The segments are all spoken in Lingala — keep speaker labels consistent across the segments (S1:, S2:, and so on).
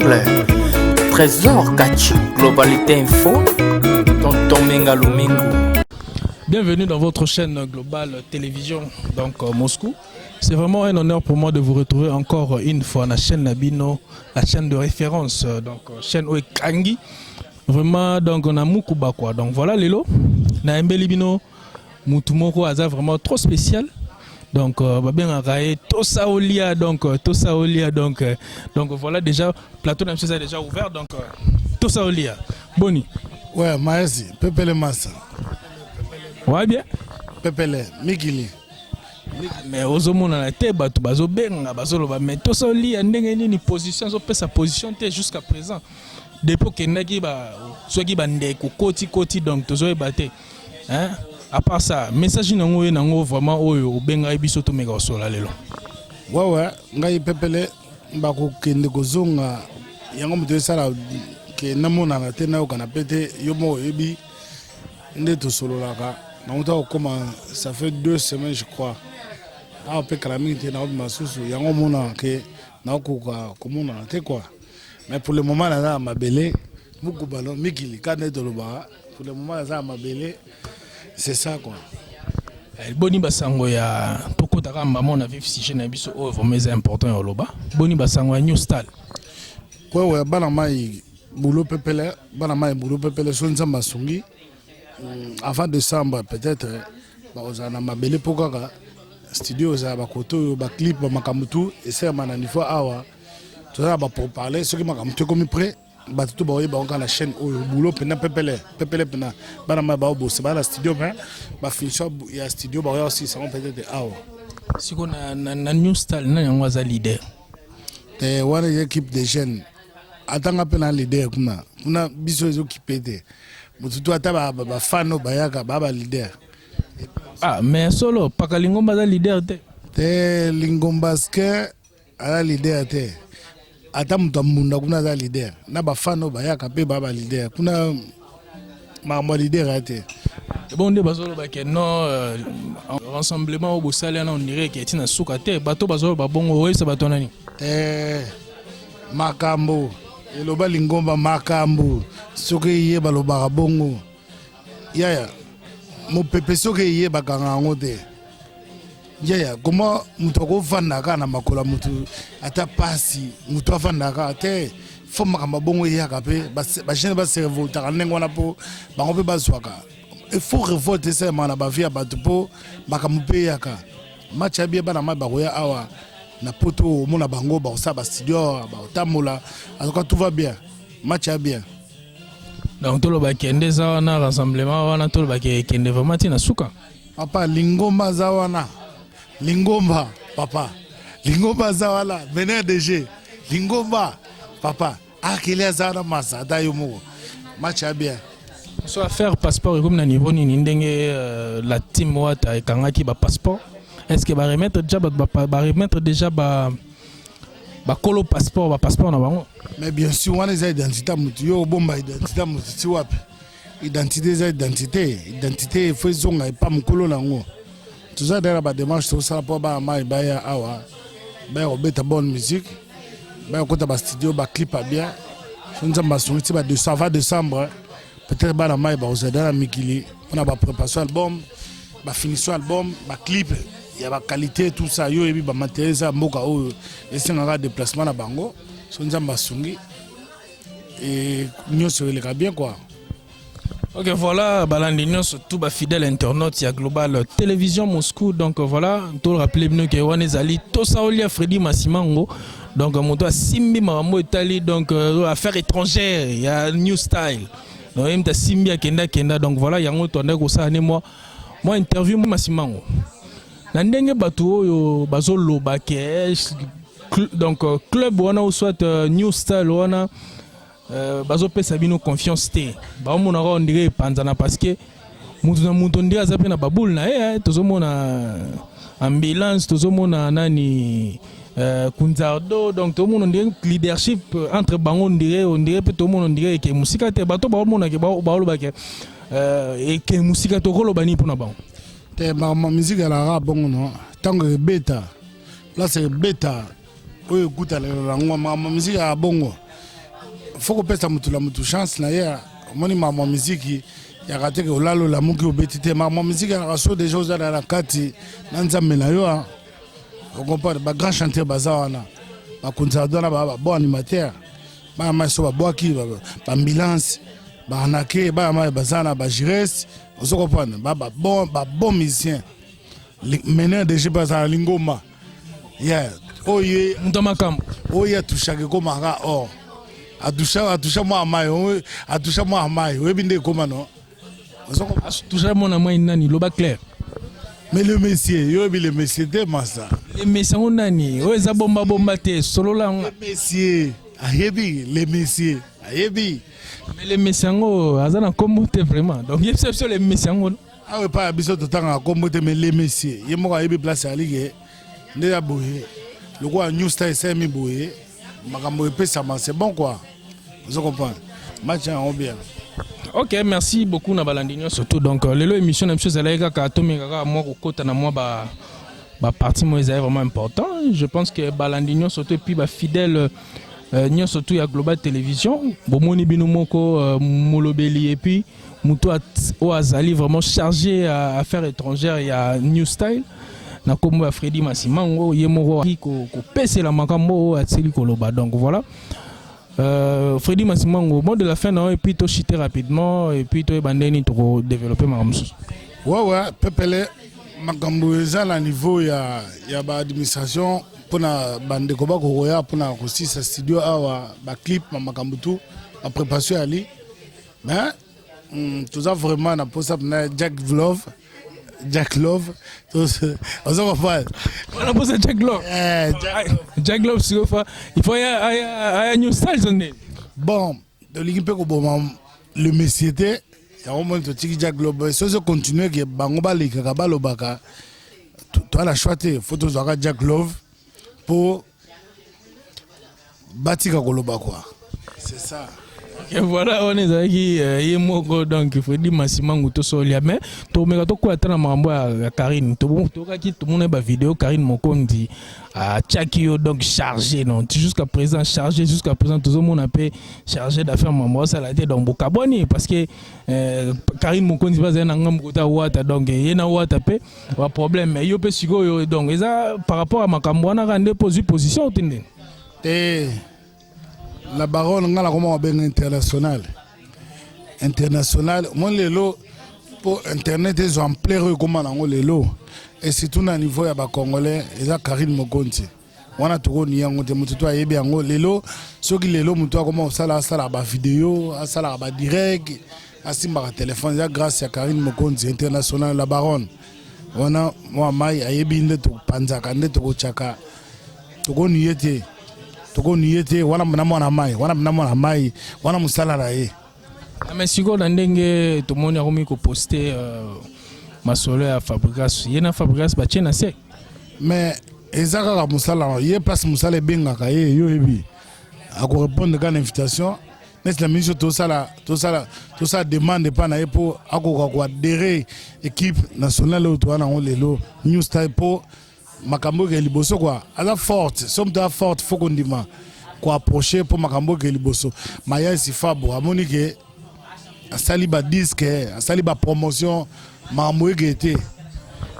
S1: Oncle Trésor Gachi, Globalité Info, Tonton Menga Lumingu.
S2: Bienvenue dans votre chaîne Globale Télévision, donc Moscou. C'est vraiment un honneur pour moi de vous retrouver encore une fois la chaîne na bino, la chaîne de référence, donc chaîne oyo ekangi. Vraiment, donc on a Mukuba quoi. Donc voilà lelo, nayambeli bino mutu moko aza vraiment trop spécial. Donc babengaka ye Tosa Olia, donc Tosa Olia, donc voilà, déjà plateau na biso eza déjà ouvert. Donc Tosa Olia, boni?
S3: Ouais, maesi pepele masa.
S2: Ouais, bien.
S3: Pepele mikili.
S2: Mais ozomonana te, bato bazobenga, bazoloba: mais Tosa Olia, ndenge nini position azopesa position te jusqu'à présent? Depuis okendaki soki bandeko koti koti, donc tozoyeba te, hein? À part ça, message nango oyo nango vraiment oyo obengaki biso tomeka kosola lelo?
S3: Ouais, ngai pepele, bakokende kozonga yango, moto esala ke namonana te, nayokana mpe te. Yo moko oyebi nde tosololaka nango. Ta kokóma, ça fait 2 semaines, je crois, awa mpe kala mingi te naobima susu. Yango omonaka ke nakokoka komonana te quoi. Mais pour le moment naza na mabele mokubano mikili kaka nde tolobaka. Pour le moment naza na mabele, c'est ça quoi.
S2: Boni basango ya tokotaka mbamo na vif sujet na biso oyo vraiment eza important ya oloba? Boni basango ya New Style?
S3: Wewe, bana mai boulot pepele, bana mai boulot pepele. So Nzambe asungi, avant décembre peut-être bakozala na mabele, mpo kaka studio ozala bakote oyo, baclip, bamakambo tu esalama na niveau awa. Toza na bapourparler. Soki makambo tu ekomi prêt, bato to baoyeba kaka na chaîne oyo. Boulot mpena pepele pepele mpena. Bana mai baobose, baa na studio, mais bafinition ya studio bakoya kosilisa yango peut-être awa.
S2: Siko na New Style, nani yango aza leader?
S3: Te, wana eza équipe de jeunes. Atanga mpe na leader kuna kuna, biso ezokipe te. Motu to ata bafan oyo bayaka baa baleader.
S2: Ah, mais solo paka Lingomba aza leader te?
S3: Te, Lingomba ske aza leader te. Ata moto ambunda kuna aza leader, na bafan oyo bayaka mpe baa baleader kuna. Makambo ya leader aya te.
S2: Bon, nde bazoloba ke non, rassemblement oyo bosali wana, on dirait ke etina suka te. Bato bazoloba bongo, oyebisa bato nani?
S3: Te, makambo eloba Lingomba, makambo soki eye balobaka bongo. Yaya, mopepe soki eye bakanga yango te. Yaya, koma moto akovanda kaka na makolo ya motu, ata pasi, moto avandaka kaka te. Fo makambo bongo eyaka mpe bajeune base révoltaka ndenge wana, mpo bango mpe bazwaka. Il faut révolte esalemaka na bavie ya bato, mpo makambo mpe eyaka. Match ya bie, bana mai bakoya awa na poto, omona bango bakosala bastudio awa, bakotambola. En tout cas tout va bien, match ya bien.
S2: Donc toloba kende eza wana, rassemblement wana, toloba ke ekende vraiment ntina suka?
S3: Papa Lingomba aza wana, Lingomba, papa Lingomba aza wana, meneur DG Lingomba, papa akeli aza wana. Masa ata yo moko, match ya bien.
S2: So affaire passeport ekomi na niveau nini? Ndenge la team Wata ekangaki bapasseport, est ce que baremettre déjà bato, baremettre déjà ba bakolo passeport, bapasseport na bango?
S3: Mais bien sûr, wana eza identité ya motu. Yo obomba identité ya motu ti wapi? Identité eza identité. Identité efo ezonga epa mokolo na yango. Toza dala badémarche tosala mpo bana mai baya awa, baya kobeta bonne musique, baya kokota bastudio, baclip ya bien. So Nzambe asungi, ti avant décembre peut-être bana mai bakozala na mikili mpona bapréparation album, bafinition album, baclip ya baqualité, tout ça. Yo oyebi bamatériel eza ya mboka oyo esengaka déplacement na bango. So Nzambe asungi e nyonso eleka bien quoi.
S2: Ok, voilà, balandi nyonso tout bafidèle internaute ya Global Télévision Moscou. Donc voilà, to rappeler bino ke wana ezali Tosa Olia Fredi Masimango. Donc moto asimbi makambo etali donc affaire étrangère ya New Style. Donc ye moto asimbi, akenda akenda. Donc voilà, yango toandaki kosala ne mwa interview Masimango. Na ndenge bato oyo bazoloba ke donc club wana ou soit New Style wana, bazopesa bino confiance te, baomonaka on dirait epanzana, parce que mutu na mutu on dirait aza mpe na baboule na ye. Tozomona ambulance, tozomona nani, Kunzardo. Donc tomona on dirait leadership entre bango, on dirait mpe tomona on dirait eke mosika te. Bato baomonake, baolobake eke mosika. Tokoloba nini mpona bango?
S3: Te, makambo musique elaka bongo no. Ntango ebeta, place ebeta oyo ekutalela yango, makambo musique ya bongo. Faut kopesa motu na motu chance na ye. Omoni, makambo ya miziki yaka teke olala, olamuki, obeti te. Makambo ya miziki yaka so déjà oza na kati na Nzambe na yo. Ocomprendre, bagrand chanteur baza wana, bakonzi wana, baa babon animateur. Bana mai so babwaki baambulance, baanake, bana mai baza na bagires. Ozo comprendre, babon musicien, meneur de jeu mpe aza na lingomba. Yeah, oyo
S2: moto ya makambo.
S3: Oyo atushaka, ekomaka or atusha, atusha mwa mai, atusha mwa mai, oyebi nde ekoma no.
S2: Atusha mwana mai nani? Loba clair.
S3: Mais le monsieur, yo oyebi le monsieur te, masa.
S2: Le monsieur yango nani? Oyo eza bombabomba te, solola yango.
S3: Le monsieur ayebi, le monsieur ayebi.
S2: Mais le monsieur yango aza na nkombo te vraiment, donc yebisa biso le monsieur yango.
S3: Awa epai ya biso totangaka nkombo te, mais le monsieur ye moko ayebi place alike nde ya boye. Lokola new star esalemi boye, makambo epesama, c'est bon quoi. Ozo comprendre match yango bien.
S2: Ok, merci beaucoup na balandi nyonso tout. Donc lelo émission na biso ezalaki kaka tomeka kaka mwa kokota na mwa ba baparti moko ezali vraiment important. Je pense que balandi nyonso to et puis bafidèle nyonso tout ya Global Télévision, bomoni bino moko molobeli et puis moto oyo azali vraiment chargé à affaires étrangères ya New Style na nkombo ya Fredi Masimango, ye moko kopesela makambo oyo atili koloba. Donc voilà, Fredi Masimango, mot de la fin na yo et puis tochite rapidement et puis toyeba ndenge nini tokodéveloppe makambo mosusu.
S3: Ouais, pepele, makambo eza na niveau ya baadministration mpona bandeko bakokoya mpona kosisa studio awa, baclip, makambo tout, bapréparation yali. Mais toza vraiment na posa na Jack Love, Jack Love, oza comprendre.
S2: Wana posa Jack Love.
S3: Eh.
S2: Jack Love sikoyo fa il faut aya New Style to ndeni?
S3: Bon, tolingi mpe koboma le monsieur te. Yango moni totiki Jack Love. Soki ocontinue ke bango balekaka, balobaka, toa na choix te, faut tozwaka Jack Love mpo batika koloba quoi, c'est ça.
S2: Ok, voilà, wana ezalaki ye moko donc Fredi Masimangu tosolia. Mais tomeka tokoya ata na makambo ya Karine. Tokaki tomona bavideo, Karine Mokonzi atiaki yo donc chargé, non, jusqu'à présent chargé, jusqu'à présent tozomona mpe chargé d'affaires, mambo asala te. Donc bokabwani parce que Karine Mokonzi bazali na ngambo kota Wata, donc ye na Wata mpe baproblème. Mais yo mpe sikoyo, donc eza par rapport à makambo wana kaka nde mpo ozwi position te ndeni?
S3: Te, la baronne, nga nakoma babenga international, international. Moi lelo, mpo internet ezwa ampleur oyo ekóma nango lelo, et surtout na niveau ya bacongolais, eza Karine Mokonzi. Wana tokoni yango te, moto to ayebi yango lelo. Soki lelo moto akoma kosala, asalaka bavideo, asalaka badirect, asimbaka telefone, eza grâce ya Karine Mokonzi international, la baronne. Wana mwa mai ayebi nde topanzaka, nde tokotyaka, tokoni ye te, tokoni ye te. Wana na mwana mai, wana na mwana mai wana, mosala na ye.
S2: Mais sikoyo na ndenge tomoni akomi koposte masolo ya Fabrigas, ye na Fabrigas batie na se.
S3: Mais eza kaka mosala ye, place mosala ebengaka ye, yo oyebi, akorépondre kaka na invitation. Neti na miso tosala demande epa na ye mpo akoka koadhérer équipe nationale oyo toza nango lelo, New Style, mpo makambo eke liboso kua. Aza forte, so moto aza forte, faut kondima koapproche mpo makambo eke liboso. Mayasi Fabo amoni ke asali badisque, asali bapromotion, makambo eke te.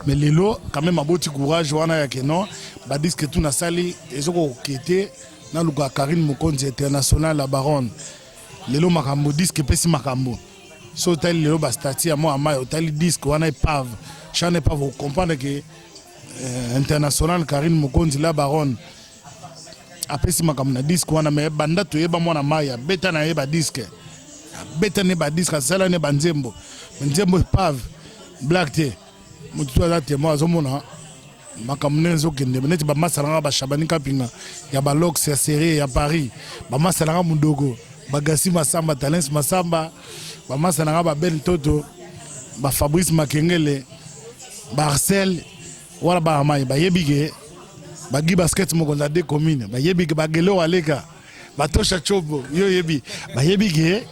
S3: Mais lelo quand même aboti courage wana ya ke non, badisque tu nasali ezokoke te, naluka Karine Mokonzi international, la baronne. Lelo makambo disque epesi makambo. So otali lelo bastati ya mwa mai, otali disque wana epave, chane epave, ocomprendre ke international Karine Mokonzi la baronne apesi makambo na disque wana. Mais banda toyeba mwana mai, abeta na ye badisque, abeta ne badisque, asala ne banzembo, nzembo epave, blague te. Motu to aza témoin, azomona makambo ndenge ezokende. Neti bamasalanga bashabani Kapinga ya balox ya serie ya Paris, bamasalanga Mudogo, bagasi Masamba, Talens Masamba, bamasalanga babel Ntoto, bafabrice Makengele, baarcel wana, bana mai bayebi ke bagi basket, mokonzi ya de commune, bayebi ke bagelo aleka, batosha chobo, yo oyebi, bayebi ke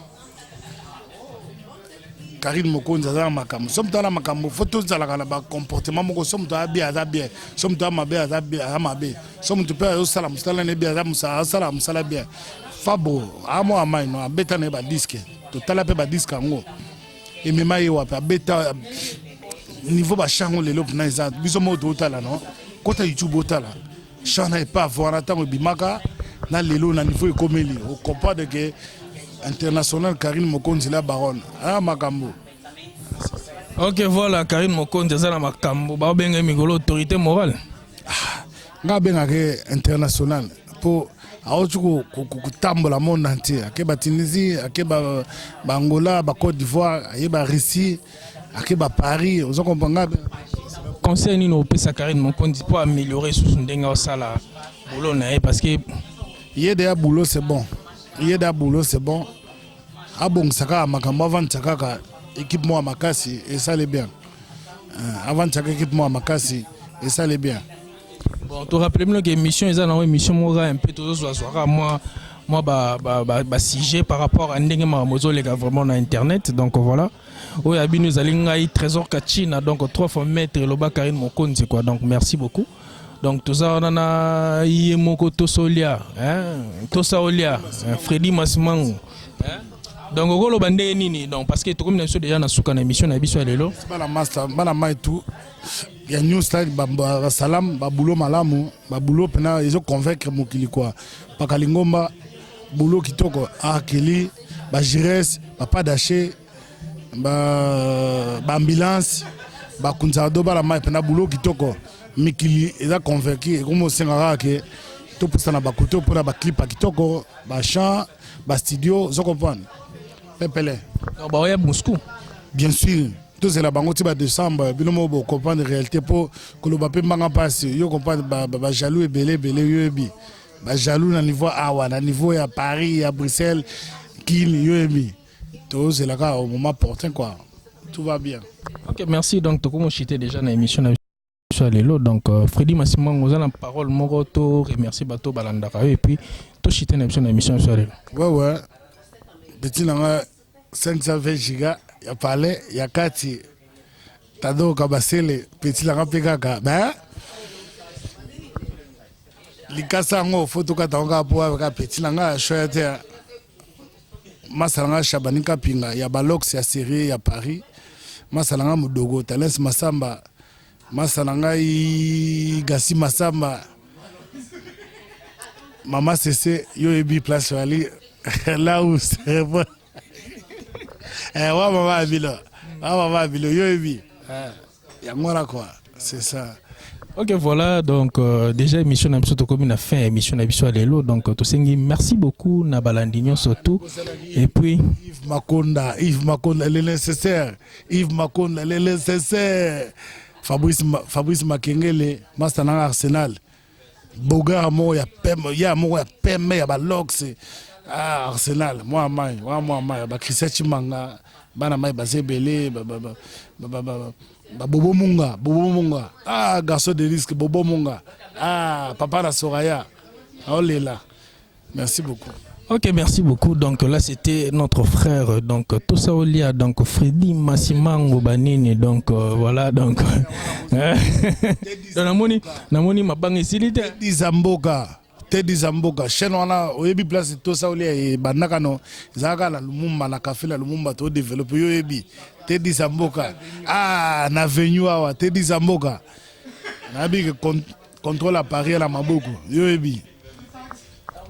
S3: Karine Mokonzi aza na makambo. So moto aza na makambo, faut tozalaka na bacomportement moko. So moto aza bien, aza bien. So moto aza mabe, aza mabe. So moto mpe azosala mosala na ye bien, aza asala mosala bien. Fabo amwa amai no abeta na ye badisque, totala mpe badisque yango emema ye wapi. Abeta niveau bachango lelo mpena eza biso moko totala no kota YouTube, otala chant na epave wana ntango ebimaka na lelo na niveau ekomeli, ocomprendre que international Karine Mokonzi la baronne aya makambo.
S2: Ok, voilà, Karine Mokonzi aza na makambo, baobenga mikolo autorité morale.
S3: Nga abengaka international mpo awuti kotambola monde entier, ake baTunisie, ake baAngola, baCôte d'Ivoire, aye baRussie, ake baParis, oza comprendre nga.
S2: Conseil nini opesa Karine Mokonzi mpo améliorer susu ndenge osala boulot na ye? Parce que
S3: ye deya boulot, c'est bon, ye deya boulot, c'est bon. Abongisa kaka makambo, avandisa kaka équipe moko ya makasi, esali bien. Avandisaka équipe moko ya makasi, esali bien.
S2: Bon, torappeler bino ke émission eza nango émission moko kaka mpe tozozwazwaka mwa basujet par rapport à ndenge makambo ezoleka vraiment na internet. Donc voilà, oyo ya bino ezali ngai Trésor Kachina, donc trois fois maître eloba Karine Mokonzi quoi. Donc merci beaucoup. Donc toza wana na ye moko tosolia, tosa olia Fredi Masimango, hein? Donc okoloba ndenge nini? Donc parce que tokomi na biso déjà na suka na émission na biso ya lelo.
S3: Bana master, bana mai tout ya New Style, basalam baboulot malamu, baboulot mpena ezoconvaincre mokili kua paka lingomba, boulot kitoko, akeli bagires, bapadache, baambulance, bakunzardo, bana mai mpena boulot kitoko. Mikili eza convaincu, ekomi osenga kaka ke topusana bakote mpona baclip ya kitoko, bachant, bastudio, ozo comprendre pepele.
S2: Donc baoya Moscou?
S3: Bien sûr, tozela bango ti badécembre, bino moko bocomprendre réalité mpo koloba mpe mbanga mpasi. Yo comprendre, bajaloux ebele ebele, yo yebi bajaloux na niveau awa, na niveau ya Paris, ya Bruxelles, Kini, yo yebi. Tozela kaka au moment opportun quoi, tout va bien.
S2: Ok, merci. Donc tokomochite déjà na émission na biso ya lelo. Donc Fredi Masimango, oza na parole moko to remercier bato balandaka yo et puis tochite na biso na émission na biso ya lelo?
S3: Ouais, petit na nga 520 giga ya palais ya kati, Tadoka Basele, petit na nga mpe kaka mais likasa yango fo tokata yango kaka mpo kaka petit na nga shoya te. Masala nga Shabani Kapinga ya Balox ya série ya Paris, masala nga Modogo Talens Masamba, masala ngai Gasi Masamba, mama Sese, yo oyebi place wali là où c'est bon. Wa mama abilo, wa mama abilo, yo oyebi yango wana quoi, c'est ça.
S2: Ok, voilà, donc déjà émission na biso tokomi na fin émission na biso ya lelo. Donc tosengi merci beaucoup na balandi nyonso tout et puis
S3: Yves Makonda, Yves Makonda, le nécessaire, Yves Makonda, le nécessaire, Fabrice, Fabrice Makengele, master nanga Arsenal, bogar moko ya pembe, ya moko ya pembe ya balox. Ah, Arsenal mwa mai wa mwa mai, baChristian Chimanga, bana mai baza ebele, babobo Munga, Bobo Munga, ah, garçon de risque, Bobo Munga, ah, papa na Soraya aolela. Merci beaucoup.
S2: Ok, merci beaucoup. Donc là, c'était notre frère, donc Tosa Olia, donc Freddy Massimango Banini. Donc voilà, donc. Donc namoni, namoni mabanga esili te.
S3: Teddy Zamboka, Teddy Zamboka, chaîne wana oyebi place Tosa Olia ebandaka no ezalaka na Lumumba, na café na Lumumba, to développe, yo oyebi Teddy Zamboka. Ah, na venue awa Teddy Zamboka. Nayebi ke contrôle à Paris na maboko, yo oyebi.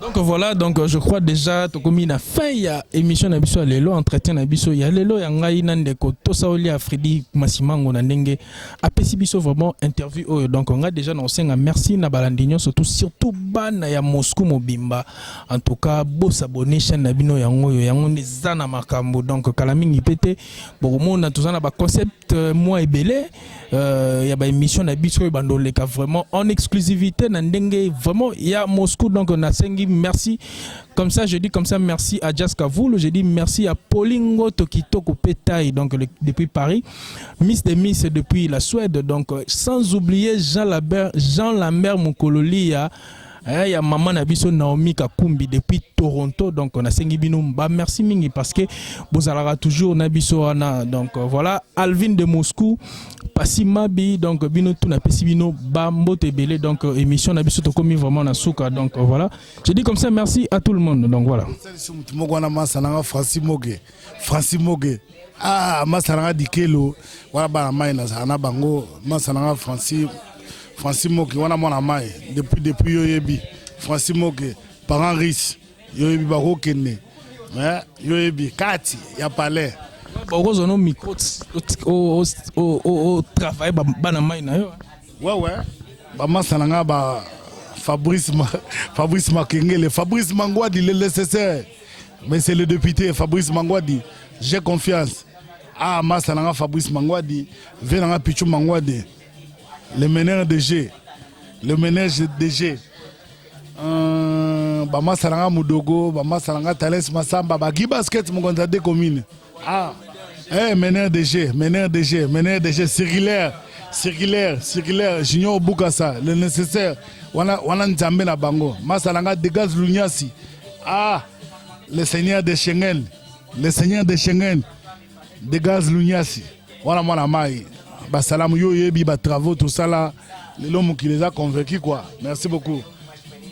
S2: Donc voilà, donc je crois déjà tokomi na fin ya émission na biso ya lelo, entretien na biso ya lelo ya ngai na ndeko Tosa Olia Fredi Masimango na ndenge apesi biso vraiment interview oyo. Donc nga déjà na osenga merci na balandi nyonso tout, surtout bana ya Moscou mobimba. En tout cas, bo s'abonner chaîne na bino yango oyo, yango nde eza na makambo. Donc kala mingi pe te bokomona toza na ba concept mwa ebele ya ba émission na biso oyo bandoleka vraiment en exclusivité na ndenge vraiment ya Moscou. Donc nasengi merci comme ça, je dis comme ça merci à Jas Kavoul, je dis merci à Paulingo Tokitoko Petaï, donc depuis Paris, Miss de Miss depuis la Suède, donc sans oublier Jean Lambert, Jean Lambert Mukololia. Eh, ya mama na biso Naomi Kakumbi depuis Toronto. Donc nasengi bino ba merci mingi parce que bozalaka toujours na biso wana. Donc voilà, Alvin de Moscou, Pasi Mabi, donc bino tout napesi bino ba mbote ebele. Donc émission na biso tokomi vraiment na suka. Donc voilà, je dis comme ça merci à tout le monde. Donc voilà.
S3: Salisi motu moko wana, masa nanga Francis Moge, Francis Moge, ah, masa nanga Dikelo wana, bana mai nazala na bango. Masa nanga Francis, Francis Moke wana, mwana mai depuis yo oyebi Francis Moke, parent riche, yo oyebi bakokende, mais yo oyebi kati ya palais.
S2: Okozwa no micro, otravaille bana mai na yo.
S3: Ouais, bamasa na nga ba Fabrice, Fabrice Makengele, Fabrice Mangwadi, le nécessaire. Mais c'est le député Fabrice Mangwadi, j'ai confiance. Ah, masa na nga Fabrice Mangwadi, ve na nga Pichou Mangwadi, le meneur de jeu, le meneur de jeu. Bamasa na nga Mudogo, bamasa na nga Thales Masamba, bagi basket mokonzi ya deux communes. Ah, eh, meneur de jeu, meneur de jeu, meneur de jeu, circulaire, circulaire, circulaire, Junior Bukasa, le nécessaire. Wana, wana Nzambe na bango. Masa na nga Degaz Lunyasi. Ah, le seigneur de Schengen, le seigneur de Schengen, Degaz Lunyasi. Wana mwana mai. Basalamu yo yebi ba travaux tout ça là. Lelo mokili eza convaincu quoi. Merci beaucoup.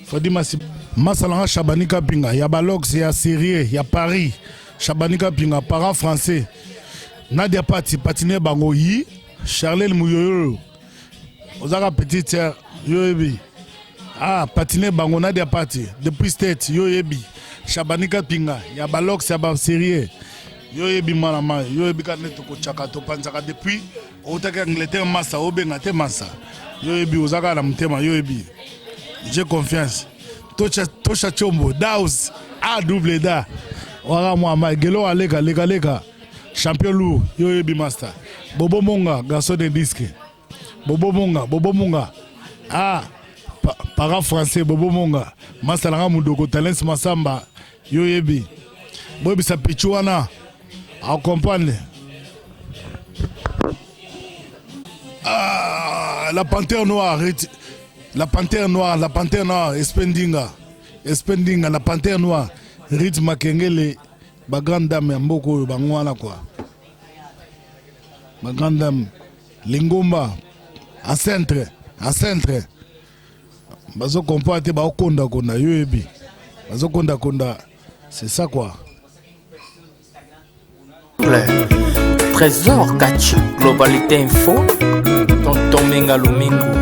S3: Fredi Masi. Masalanga Chabani Kapinga, ya Balox, ya Série, ya Paris. Chabani Kapinga, parent français. Nadia Pati, patine bango yi. Charlène Muyoyo. Ozaka petite sœur, yo yebi. Ah, patine bango Nadia Pati, depuis state, yo yebi. Chabani Kapinga, ya Balox, ya ba Série. Yo yebi mwana mai, yo yebi ka nde tokochaka topanzaka depuis outaki Angleterre masa obenga te masa. Yo yebi ozaka na motema, yo yebi. J'ai confiance. Tosha, Tosha Chombo, Daus, A double da. Waka mwa mai, gelo aleka, leka leka. Champion lourd, yo yebi master. Bobo Monga, garçon de disque. Bobo Monga, Bobo Monga. Ah, parent français, Bobo Monga. Master nanga Mudoko, Talens Masamba, yo yebi. Boyebisa Pichu wana, a comprendre. Ah, la panthère noire, la panthère noire, la panthère noire, Espendinga, Espendinga, la panthère noire, Rit Makengele, ba grande dame ya mboka oyo bango wana quoi. Ba grande dame, Lingomba, acentre, acentre. Bazo comprendre te, baokonda konda, yo yebi. Bazo konda konda, c'est ça quoi.
S1: Trésor Gachi, Globalité Info, Tonton Menga Lumingu.